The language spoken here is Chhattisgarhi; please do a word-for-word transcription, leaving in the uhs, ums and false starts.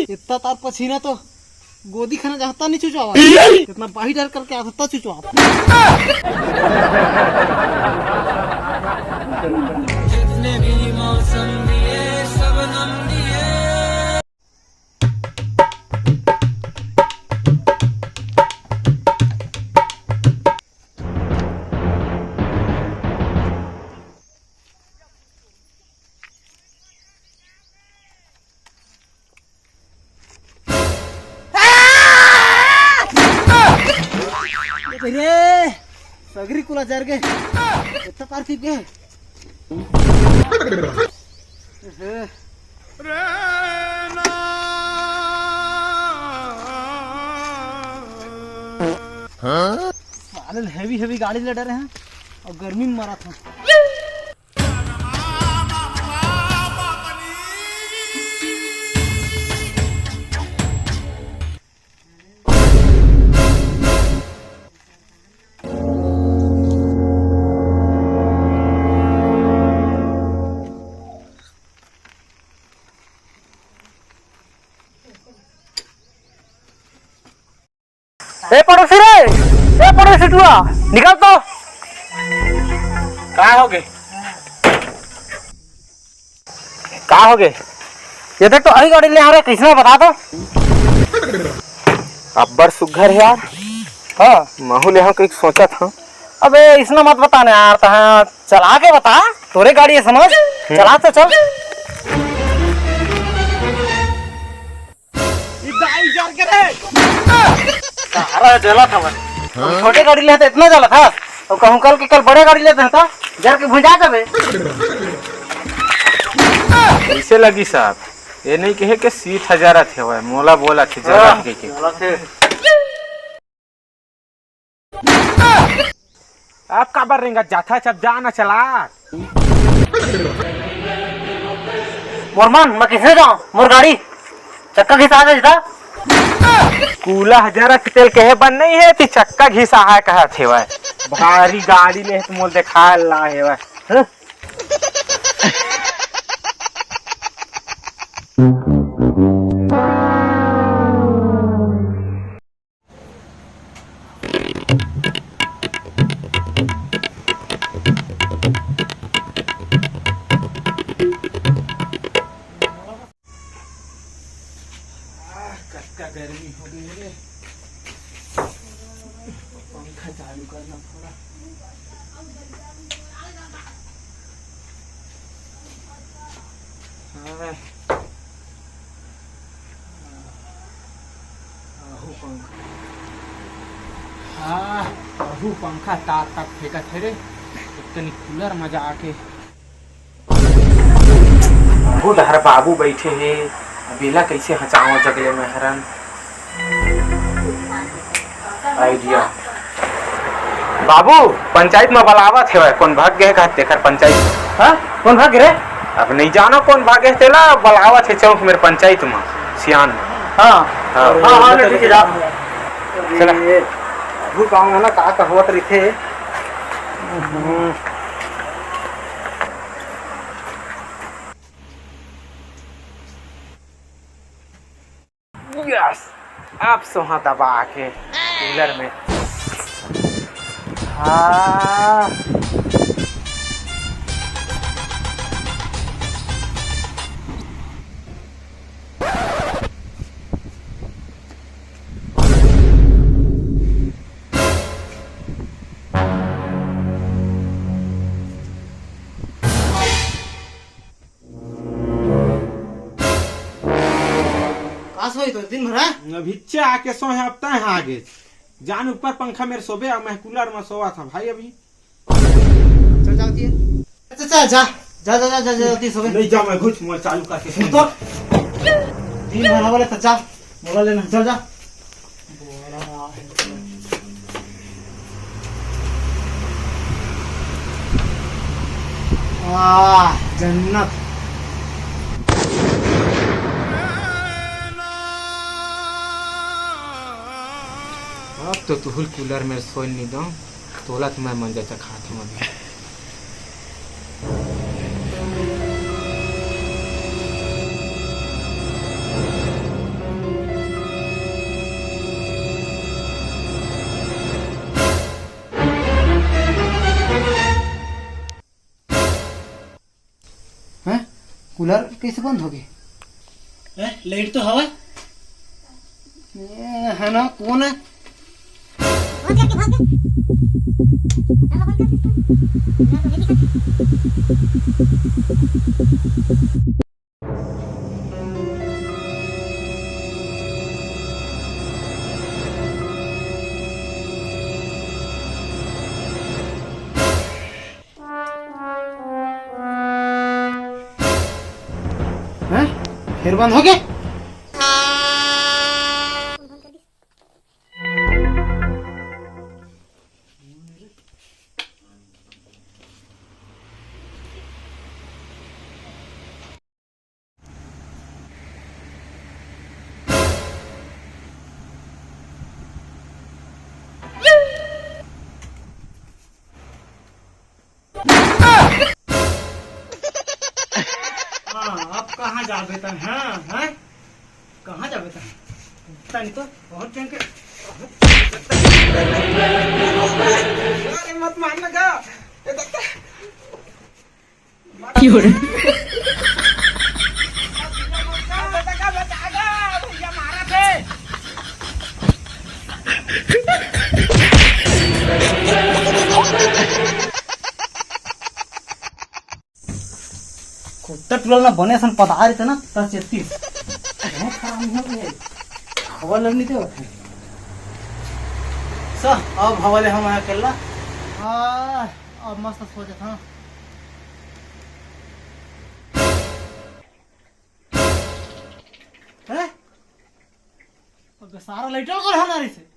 इतना तार पसीना तो गोदी खाना चाहता नहीं चुचवा। कितना बाही डर करके आता था चुचवा। जितने भी मौसम दिए, सब गम दिए। रे, सगरी कुला जर गे। इतना पार थी के। साले heavy heavy गाड़ी ले डरे हैं और गर्मी में मरा था। ए पड़ोसी रे, ए पड़ोसी टुआ, निकल तो। का हो गे? का हो गे? ये देख तो अही गाड़ी ले आ रहे, किसने बता दो। अब्बड़ सुग्घर है यार। हाँ। महू ले हम कहीं सोचत हूँ। अबे इसने मत बता ना यार, तहाँ चला के बता, तोरे गाड़ी है समझ, हम्म। चला तो चल। ई दाई जर के रे। सारा जला था भाई। छोटे गाड़ी लेते इतना जला था, तो कहूँ कल के कल बड़े गाड़ी लेते हैं तो जर के भुंजा जाबे। कैसे लगी साहब? ये नहीं कहे के सीट हजार थे भाई, मोला बोला थे जला हाँ, थे के। जला थे। अब काबर रेंगत जाथा, जब जा ना चला। मोर मन, मैं किसने जाऊं? मोर गाड़ी चक्का घिसा दे जीता। कूला हजार के तेल कहे बन नहीं है, ती चक्का घिसा है कहत हेवय। भारी गाड़ी ले तो मोल देखा ला हेवय। हं? आह, कतका गर्मी हो गई रे। पंखा चालू करना थोड़ा। हाँ। आहू पंखा। हाँ, आहू पंखा ताक ताक फेंकत हे रे। तनी कूलर मजा आके। बहुत हर बाबू बैठे हे, अब एला कैसे हचाओ जगले में हरन। आइडिया। बाबू, पंचायत में बलावत हेवय, कोन भाग गए कहत तेखर पंचायत। हाँ? कोन भाग रे? अब नहीं जानो कोन भाग गए तेला, बलावत हे चौक मेरे पंचायत में, सियान में। हाँ। हाँ। हाँ, हाँ, ठीक है, जा। चला। ये भू गाँव में ना का का होत रहिथे। हम्म। यस, अब सोहा दबा के कूलर में। हाँ। का सोई तो दिन भर, हाँ? अभी चे आके सोहे, अब तय आ गे। जान ऊपर पंखा मेरे सोबे, अब मैं कूलर में सोवा था भाई अभी। चल जाओ दिए। अच्छा, चल, जा, जा, जा, जा, जा, जा, सोबे। नहीं जा, मैं घुस मोबाइल चालू करके सुन तो। दिन भर वाले तो जा, मोबाइल लेना, चल जा। बड़ा है। वाह, जन्नत। अब तो तुहूल कूलर में सोय नी दो, तोला तो मैं मंजा चखात हूँ अभी। हैं? कूलर कैसे बंद हो गए? हैं? लाइट तो हवा। ए, है ना, कौन है? हैं? फिर बंद हो गया? हाँ, अब कहाँ जाबे तन? हाँ, हाँ? कहाँ जाबे तन? तनी तो बहुत जन के। अरे मत मार ना जा। ए दादा। कुत्ता टुला ना बने सन पता रही ना, तस जत्ती। बहुत खराब नहीं हो गए। खबर लगनी थे। सा, अब हवा ले हम आया केला। आ, अब मस्त सो जाता। हैं? अब सारा लाइट और हमारे से।